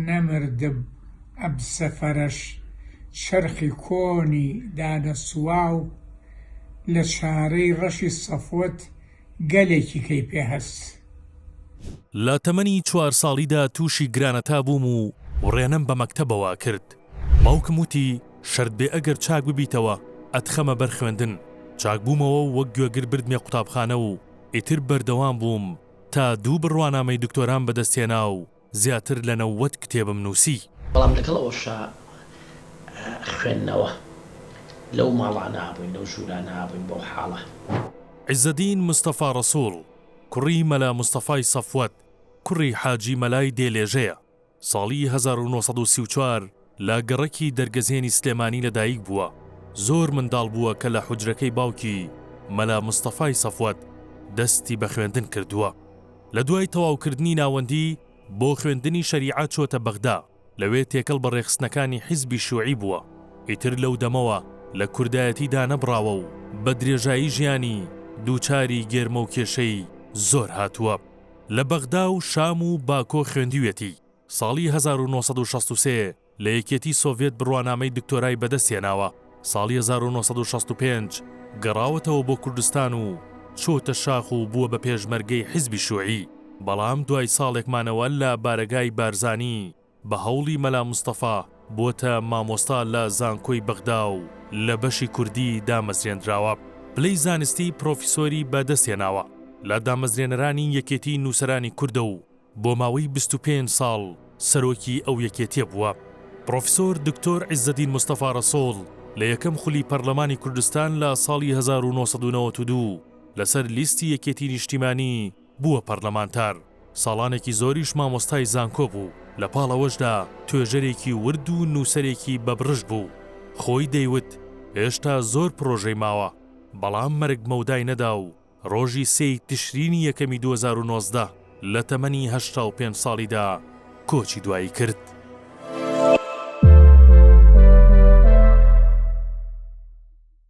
نەمردم ئەم سەفەرەش چەرخی کۆنی دانەسواو لە چارەی ڕەشی سەفوەت گەلێکی کەی پێ هەس. لە تەمەنی چوار ساڵیدا تووشی گرانەتا بووم و وڕێنەم بە مەکتەبەوە ئەکرد. باوکم وتی شەرت بێ ئەگەر چاک ببیتەوە ئەتخەمە بەر خوێندن. چاک بوومەوە و وەک گوێگر بردمیە قوتابخانە و ئیتر بەردەوام بووم تا دوو بڕوانامەی دکتۆرام بەدەست هێنا و زیاتر لە 90 کتێبم نووسی. بەڵام لەگەڵ ئەوەشا خوێندنەوە لەو ماڵانە بووین، لەو ژوورانە بووین بەو حاڵە. عیزەدین مستەفا ڕەسووڵ، کوڕی مەلا مستەفای سەفوەت، کوڕی حاجی مەلای دێلێژەیە. ساڵی 1934 لە گەڕەکی دەرگەزێنی سلێمانی لەدایک بووە. زۆر منداڵ بووە کە لە حوجرەکەی باوکی، مەلا مستەفای سەفوەت، دەستی بە خوێندن کردووە. لە دوای تەواوکردنی ناوەندی، بۆ خوێندنی شەریعە چۆتە بەغدا، لەوێ تێکەڵ بە ڕێکخستنەکانی حیزبی شیوعی بووە. ئیتر لەو دەمەوە لە کوردایەتی دانەبڕاوە و بە درێژایی ژیانی دووچاری گێرمە و کێشەی زۆر هاتووە. لە بەغدا و شام و باکۆ خوێندویەتی. ساڵی 1963 لە یەکێتی سۆڤێت بڕوانامەی دکتۆرای بەدەست هێناوە. ساڵی 1965 گەڕاوەتەوە بۆ کوردستان و چۆتە شاخ و بووە بە پێشمەرگەی حیزبی شوعی. بەڵام دوای ساڵێک مانەوە لە بارەگای بارزانی بە هەوڵی مەلا مستەفا بۆتە مامۆستا لە زانکۆی بەغدا و لە بەشی کوردی دامەزرێندراوە. پلەی زانستی پرۆفیسۆری بە دەست هێناوە. لە دامەزرێنەرانی یەکێتی نووسەرانی کوردە و بۆ ماوەی 25 ساڵ سەرۆکی ئەو یەکێتیە بووە. پرۆفیسۆر دکتۆر عیزەدین مستەفا ڕەسوڵ لە یەکەم خولی پەرلەمانی کوردستان لە ساڵی 1992 لەسەر لیستی یەکێتی نیشتیمانی بووە پەرلەمانتار، ساڵانێکی زۆریش مامۆستای زانکۆ بوو، لە پاڵ ئەوەشدا توێژەرێکی ورد و نووسەرێکی بەبڕشت بوو، خۆی دەیوت هێشتا زۆر پرۆژەی ماوە، بەڵام مەرگ مەودای نەدا و ڕۆژی سێی تشرینی یەکەمی 2019 لە تەمەنی 85 ساڵیدا کۆچی دوایی کرد.